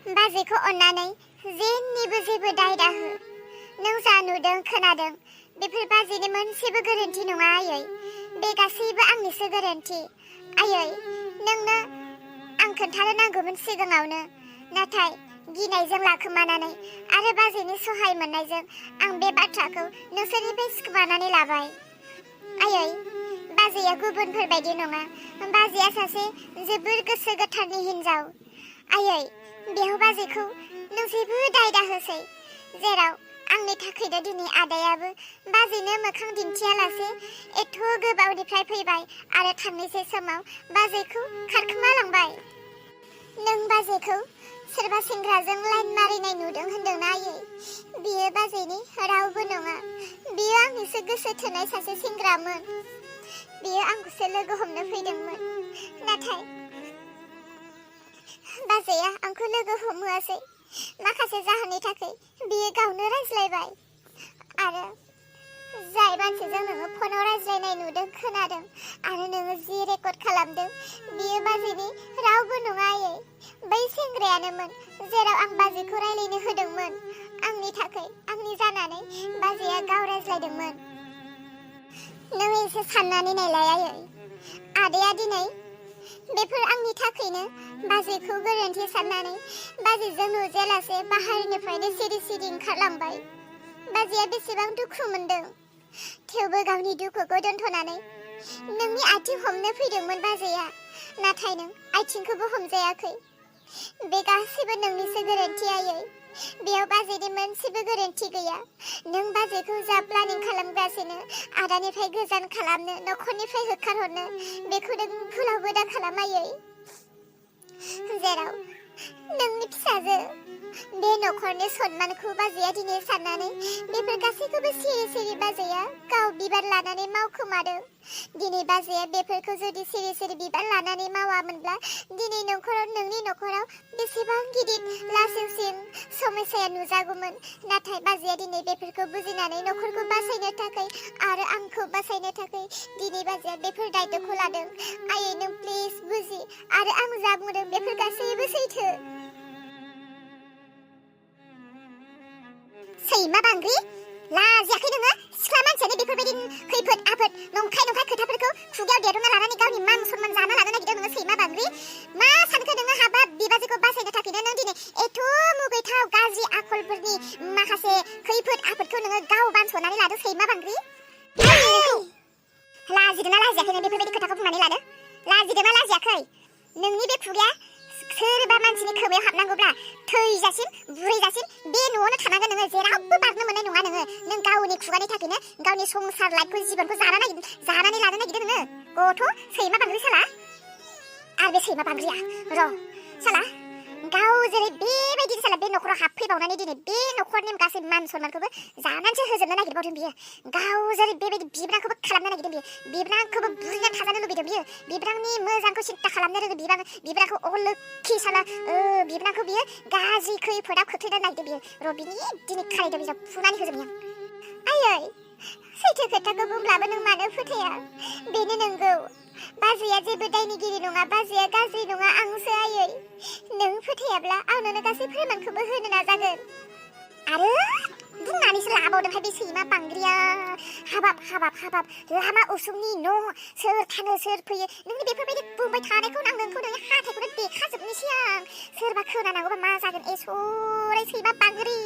बाजैखौ अननानै जेबो दाय दाहो। नों जा नुदों खोनादों बेफोर बाजैनि मोनसेबो गोरोन्थि नङा आयै। बे गासैबो आंनिसो गोरोन्थि। आयै नोंनो आं खोन्थानो नांगौमोन सिगाङावनो, नाथाय गिनायजों लाखोमानानै आरो बाजैनि सहाय मोननायजों आं बे बाथ्राखौ नोंसोरनिफ्राय सिखोमानानै लाबाय। आयै बाजैया गुबुनफोर बायदि नङा। बाजैया सासे जोबोर गोसो गोथारनि हिनजाव। आयै बेयाव बाजैखौ नों जेबो दाय दाहोसै, जेराव आंनि थाखायनो दिनै आदायाबो बाजैनो मोखां दिन्थियालासे एथ' गोबावनिफ्राय फैबाय आरो थांनोसै समाव बाजैखौ खारखोमालांबाय। नों बाजैखौ सोरबा सेंग्राजों लाइन मारिनाय नुदों होनदोंना आयै? बियो बाजैनि रावबो नङा। बियो आंनिसो गोसो थोनाय सासे सेंग्रामोन। बियो आंखौसो लोगो हमनो फैदोंमोन, नाथाय बाजैया आंखौ लोगो हमहोआसै। माखासे जाहोननि थाखाय बियो गावनो रायज्लायबाय। आरो जाय मानसिजों नोङो फनाव रायज्लायनाय नुदों खोनादों आरो नोङो जि रेकर्ड खालामदों बियो बाजैनि रावबो नङा आयै। बै सेंग्रायानोमोन जेराव आं बाजैखौ रायज्लायनो होदोंमोन। आंनि थाखाय आंनि जानानै बाजैया गाव रायज्लायदोंमोन। नों एसे साननानै नायलाय आयै। आदाया दिनै बेफोर आंनि थाखायनो बाजैखौ गोरोन्थि साननानै बाजैजों नुजायालासे बाहेरनिफ्रायनो सिरि ओंखारलांबाय। बाजैया बेसेबां दुखु मोनदों, थेवबो गावनि दुखुखौ दोनथ'नानै नोंनि आथिं हमनो फैदोंमोन बाजैया, नाथाय नों आथिंखौबो हमजायाखै। बे गासैबो नोंनिसो गोरोन्थि आयै। बेयाव बाजैनि मोनसेबो गोरोन्थि गैया। नों बाजैखौ जा प्लानिं खालामगासिनो आदानिफ्राय गोजान खालामनो, न'खरनिफ्राय होखारहरनो, बेखौ नों भुलावबो दा खालाम आयै। जेराव नोंनि फिसाजो, बे न'खरनि सन्मानखौ बाजैया दिनै साननानै बेफोर गासैखौबो सिरि बाजैया गाव बिबान लानानै मावखोमादों। दिनै बाजैया बेफोरखौ जुदि सिरि बिबान लानानै मावामोनब्ला दिनै नोंनि न'खराव बेसेबां गिदिर लासिंसिं समस्याया नुजागौमोन। नाथाय बाजैया दिनै बेफोरखौ बुजिनानै न'खरखौ बासायनो थाखाय आरो आंखौ बासायनो थाखाय दिनै बाजैया बेफोर दायित्वखौ लादों। आयै नों प्लिज बुजि, आरो आं जा बुंदों बेफोर गासैबो सैथो। सैमा बांग्रि, लाजियाखै नोङो? सिख्ला मानसियानो बेफोरबायदि खैफोद आफोद नंखाय खोथाफोरखौ खुगायाव देरना लानानै गावनि मान सन्मान जाना लानो नागिरदों नोङो सैमा बांग्रि। मा सानखो नोङो हाबाब बिबाजैखौ बासायनो थाखायनो नों दिनै एथ' मुगैथाव गाज्रि आखलफोरनि माखासे खैफोद आफोदखौ नोङो गाव बानस'नानै लादों सैमा बांग्रि। लाजिदोंना लाजियाखै नों बेफोरबायदि खोथाखौ बुंनानै लादो? लाजिदोंना लाजियाखै? नोंनि बे खुगाया सोरबा मानसिनि खोमायाव हाबनांगौब्ला थैजासिम बुरैजासिम बे न'आवनो थानांगोन नोङो, जेरावबो बारनो मोननाय नङा नोङो। नों गावनि खुगानि थाखायनो गावनि संसार लाइफखौ जिबनखौ जानानै लानो नागिरदों नोङो गथ' सैमा बांग्रि साला। आरो बे सैमा बांग्रिया साला गाव जेरै बेबायदि साला बे न'खराव हाबफैबावनानै दिनै बे न'खरनि गासै मान सन्मानखौबो जानानैसो होजोबनो नागिरबावदों बियो। गाव जेरै बेबायदि बिब्रांखौबो खालामनो नागिरदों बियो। बिब्रांखौबो बुजिनानै थाजानो लुबैदों बियो। बिब्रांनि मोजांखौ सिन्था खालामनो रोङो बिब्रांखौ अलखि साला बिब्रांखौ बियो गाज्रि खैफोदाव खोख्लैनो नागिरदों बियो। बिनि दिनै खारायदों बिजों फुनानै होजोबनि आं। आयै सैथो खोथाखौ बुंब्लाबो नों मानो फोथाया? बेनो नंगौ, बाजैया जेबो दायनिगिरि नङा, बाजैया गाज्रि नङा, आंसो आयै। नों फोथायाब्ला आं नोंनो गासै फोरमानखौबो होनो नाजागोन। आरो बुंनानैसो लाबावदोंहाय बे सैमा बांग्रिया। हाबाब लामा उसुंनि न' सोर थाङो सोर फैयो नोंनि बेफोरबायदि बुंबाय थानायखौ आं नोंनि हाथाइखौनो देखाजोबनोसै आं। सोरबा खोनानांगौबा मा जागोन? सरै सैमा बांग्रि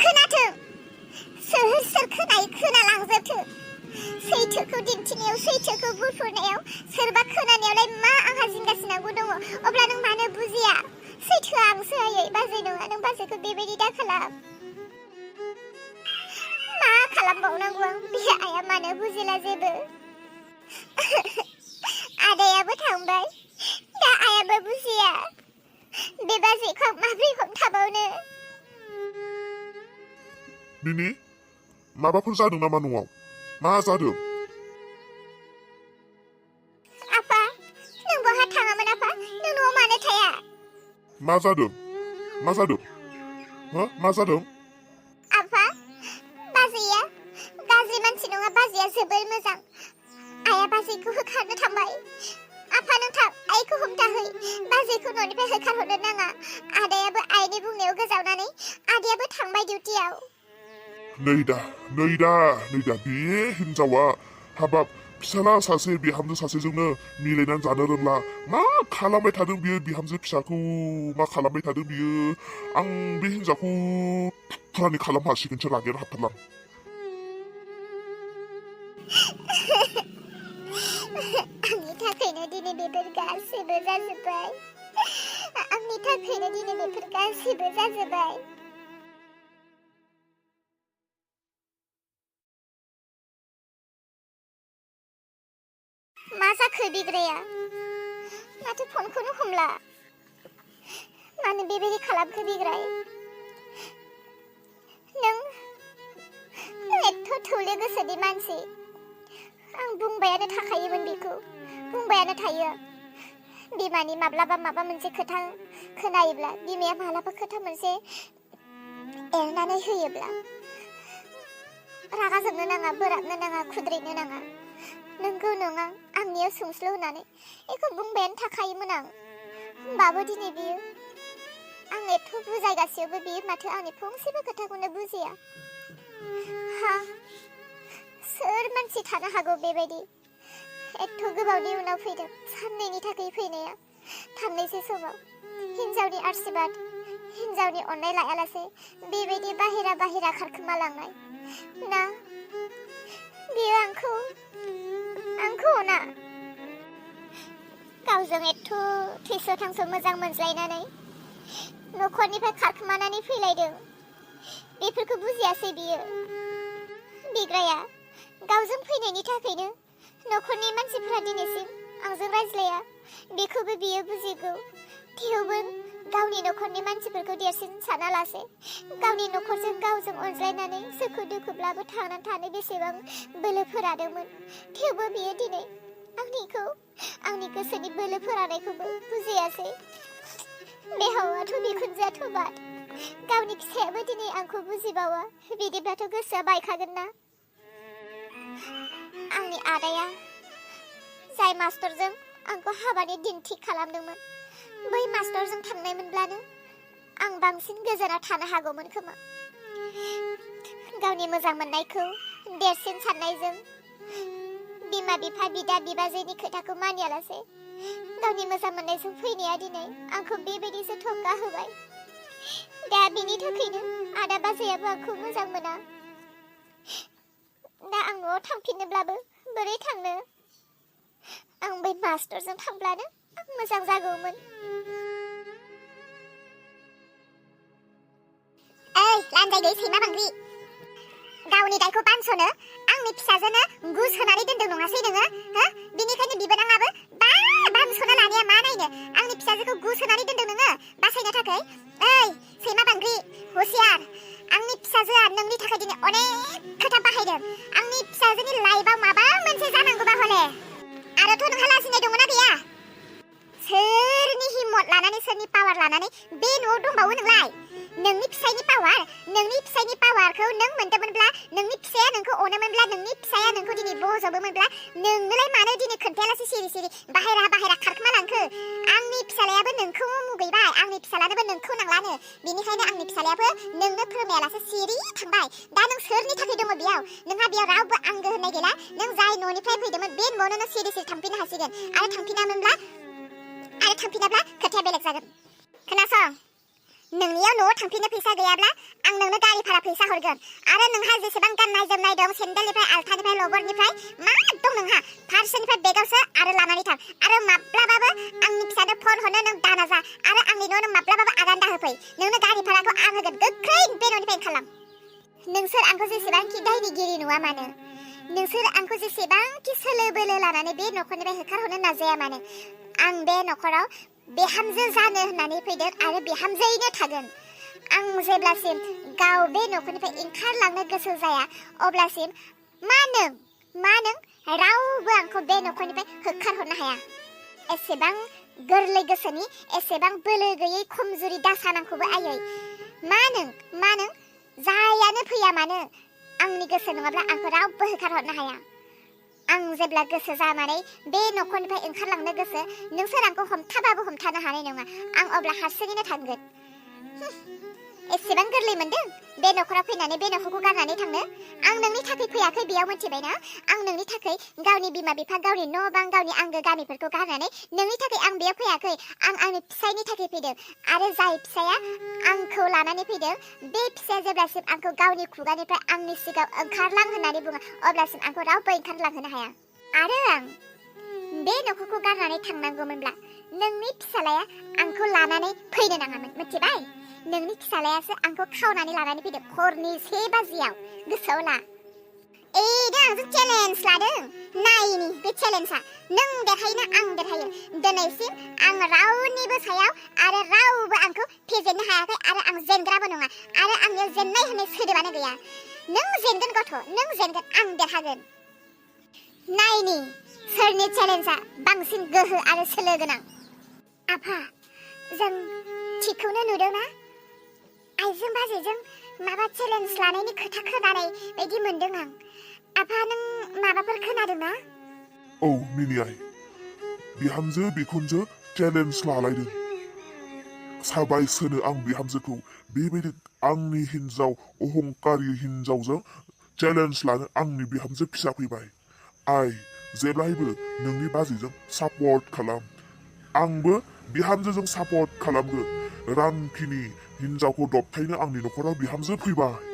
खोनाथों, सोर खोनायो खोनालांजोबथों। सैथोखौ दिन्थिनायाव, सैथोखौ बुरफुरनायाव सोरबा खोनानायावलाय मा आंहा जिंगासिनांगौ दङ? अब्ला नों मानो बुजिया? सैथोआ आंसो आयै, बाजै नङा। नों बाजैखौ बेबायदि दा खालाम। मा खालामबावनांगौ आं? बे आइया मानो बुजिला जेबो? आदायाबो थांबाय, दा आइयाबो बुजिया। बे बाजैखौ आं माबोरै हमथाबावनो? निनि माबाफोर जादों नामा न'आव? मा जादों? आफा नों बहा थाङामोन आफा? नों न'आव मानो थाया? मा जादों? मा जादों? मा जादों? आफा बाजैया गाज्रि मानसि नङा, बाजैया जोबोर मोजां। आइया बाजैखौ होखारनो थांबाय। आफा नों थां, आइखौ हमथाहै। बाजैखौ न'निफ्राय होखारहरनो नाङा। आदाया नै दा बे हिनजावा हाबाब फिसाला सासे बिहामजो सासेजोंनो मिलायनानै जानो रोंला मा खालामबाय थादों बियो बिहामजो फिसाखौ मा खालामबाय थादों बियो आं बे हिनजावखौ फुरानि खालामहासिगोनसो रागायानो हाबथारलां आंनि थाखायनो दिनै बेफोर गासिबो जाजोब्बाय आंनि थाखायनो दिनै बेफोर गासिबो जाजोब्बाय मा जाखो बिग्राया माथो फनखौनो हमला मानो बेबायदि खालामखो बिग्राय नों एथ' थौले गोसोनि मानसि आं बुंबायानो थाखायोमोन बेखौ बुंबायानो थायो बिमानि माब्लाबा माबा मोनसे खोथा खोनायोब्ला बिमाया माब्लाबा खोथा मोनसे एरनानै होयोब्ला रागा जोंनो नाङा बोराबनो नाङा खुद्रिनो नाङा नोंगौ नङा आंनियाव सोंस्लु होनानै बेखौ बुंबायानो थाखायोमोन आं होमबाबो दिनै बियो आं एथ' बुजायगासियावबो बियो माथो आंनि फंसेबो खोथाखौनो बुजिया हा सोर मानसि थानो हागौ बेबायदि एथ' गोबावनि उनाव फैदों साननैनि थाखाय फैनाया थांनायसो समाव हिनजावनि आशीर्बाद हिनजावनि अननाय लायालासे बेबायदि बाहेरा खारखोमा लांनाय ना बियो आंखौ अना गावजों एथ' थैस' थांस' मोजां मोनज्लायनानै न'खरनिफ्राय खारखोमानानै फैलायदों बेफोरखौ बुजियासै बियो बिग्राया गावजों फैनायनि थाखायनो न'खरनि मानसिफोरा दिनैसिम आंजों रायज्लाया बेखौबो बियो बुजिगौ थेवबो गावनि न'खरनि मानसिफोरखौ देरसिन सानालासे गावनि न'खरजों गावजों अनज्लायनानै सुखु दुखुब्लाबो थांनानै थानो बेसेबां बोलो फोरादोंमोन थेवबो बियो दिनै आंनि गोसोनि बोलो फोरानायखौबो बुजियासै बे हौवाथ' बिखुनजोआथ' बाद गावनि फिसायाबो दिनै आंखौ बुजिबावा बिदिब्लाथ' गोसोआ बायखागोन ना आंनि आदाया जाय मास्टरजों आंखौ हाबानि दिन थिग खालामदोंमोन बै मास्टरजों थांनायमोनब्लानो आं बांसिन गोजोनाव थानो हागौमोन खोमा गावनि मोजां मोननायखौ देरसिन साननायजों बिमा बिफा बिदा बिबाजैनि खोथाखौ मानियालासे गावनि मोजां मोननायजों फैनाया दिनै आंखौ बेबायदिसो थंगा होबाय दा बिनि थाखायनो आदा बाजैयाबो आंखौ मोजां मोना दा आं न'आव थांफिननोब्लाबो बोरै थांनो आं बै मास्टरजों थांब्लानो आं मोजां जागौमोन ओइ लान्जाय गैयै सैमा बांग्रि गावनि दायखौ बानस'नो आंनि फिसाजोनो गुस होनानै दोनदों नङासै नोङो हो बिनिखायनो बिबोनाङाबो बानस'ना लानाया मा नायनो आंनि फिसाजोखौ गुस होनानै दोनदों नोङो बासायनो थाखाय ओइ सैमा बांग्रि हुसियार आंनि फिसाजोआ नोंनि थाखाय दिनै अनेक खोथा बाहायदों आंनि फिसाजोनि लाइफआव माबा मोनसे जानांगौबा हले आरोथ' नोंहा लाजिनाय दङना गैया सोरनि हिम्मत लानानै सोरनि पावार लानानै बे न'आव दंबावो नोंलाय नोंनि फिसायनि पावारखौ नों मोनदोंमोनब्ला नोंनि फिसाया नोंखौ अनोमोनब्ला नोंनि फिसाया नोंखौ दिनै बज'बोमोनब्ला नोंनोलाय मानो दिनै खोन्थायालासे सिरि बाहेरा खारखोमा लांखो आंनि फिसालायाबो नोंखौ मुगैबाय आंनि फिसालानोबो नोंखौ नांलानो बेनिखायनो आंनि फिसालायाबो नोंनो फोरमायालासे सिरि थांबाय दा नों सोरनि थाखाय दङ बेयाव नोंहा बेयाव रावबो आंगो होननाय गैला नों जाय न'निफ्राय फैदोंमोन बे न'आवनो सिरि थांफिननो हासिगोन आरो थांफिनाब्ला खोथाया बेलेग जागोन खोनासं नोंनियाव न'आव थांफिननो फैसा गैयाब्ला आं नोंनो गारि भारा फैसा हरगोन आरो नोंहा जेसेबां गाननाय जोमनाय दं सेन्देलनिफ्राय आल्थानिफ्राय लबरनिफ्राय मा दं नोंहा फारसेनिफ्राय बेगावसो आरो लानानै थां आरो माब्लाबाबो आंनि फिसानो फन हरनो नों दानाजा आरो आंनि न'आव माब्लाबाबो आगान दाहोफै नोंनो गारि भाराखौ आं होगोन गोख्रै बे न'निफ्राय ओंखारलां नोंसोर आंखौ जेसेबांखि दायनिगिरि नङा मानो नोंसोर आंखौ जेसेबांखि सोलो बोलो लानानै बे न'खरनिफ्राय होखारहरनो नाजाया मानो आं बे न'खराव बेहामजो जानो होननानै फैदों आरो बेहामजोयैनो थागोन आं जेब्लासिम गाव बे न'खरनिफ्राय ओंखारलांनो गोसो जाया अब्लासिम मा नों रावबो आंखौ बे न'खरनिफ्राय होखारहरनो हाया एसेबां गोरलै गोसोनि एसेबां बोलो गैयै खमजुरि दासानांखौबो आयै मा नों जायानो फैया मानो आंनि गोसो नङाब्ला आंखौ रावबो होखारहरनो हाया आं जेब्ला गोसो जानानै बे न'खरनिफ्राय ओंखारलांनो गोसो नोंसोर आंखौ हमथाबाबो हमथानो हानाय नङा आं अब्ला हारसिङैनो थांगोन एसेबां गोरलै मोनदों बे नखराव फैनानै बे नखरखौ गारनानै थांनो आं नोंनि थाखाय फैयाखै बेयाव मोनथिबायना आं नोंनि थाखाय गावनि बिमा बिफा गावनि न' बां गावनि आंगो गामिफोरखौ गारनानै नोंनि थाखाय आं बेयाव फैयाखै आं आंनि फिसायनि थाखाय फैदों आरो जाय फिसाया आंखौ लानानै फैदों बे फिसाया जेब्लासिम आंखौ गावनि खुगानिफ्राय आंनि सिगाङाव ओंखारलां होननानै बुङो अब्लासिम आंखौ रावबो ओंखारलांहोनो हाया आरो आं बे नखरखौ गारनानै थांनांगौमोनब्ला नोंनि फिसालाया आंखौ लानानै फैनो नाङामोन मिथिबाय नोंनि फिसालायासो आंखौ खावनानै लानानै फैदों हरनि 1 बाजियाव गोसोआव ला दा आंजों चेलेन्ज लादों नायनि बे चेलेन्जआ नों देरहायोना आं देरहायो दिनैसिम आं रावनिबो सायाव आरो रावबो आंखौ फेजेननो हायाखै आरो आं जेनग्राबो नङा आरो आंनियाव जेननाय होननाय सोदोबानो गैया नों जेनगोन गथ' नों जेनगोन आं देरहागोन नायनि सोरनि चेलेन्जआ बांसिन गोहो आरो सोलो गोनां आफा जों थिखौनो नुदोंना आइजों बाजैजों माबा चेलेन्ज लानायनि खोथा खोनानाय बायदि मोनदों आं आफा नों माबाफोर खोनादोंना औ मिनि आइ बिहामजो बिखुनजो चेलेन्ज लालायदों साबायसोनो आं बिहामजोखौ बेबायदि आंनि हिन्जाव अहंकारि हिन्जावजों चेलेन्ज लानो आंनि बिहामजो फिसा फैबाय आइ जेब्लायबो नोंनि बाजैजों सापर्ट खालाम आंबो बिहामजोजों सापर्ट खालामगोन रांखिनि हिन्जावखौ दबथायनो आंनि नखराव बिहामजो फैबाय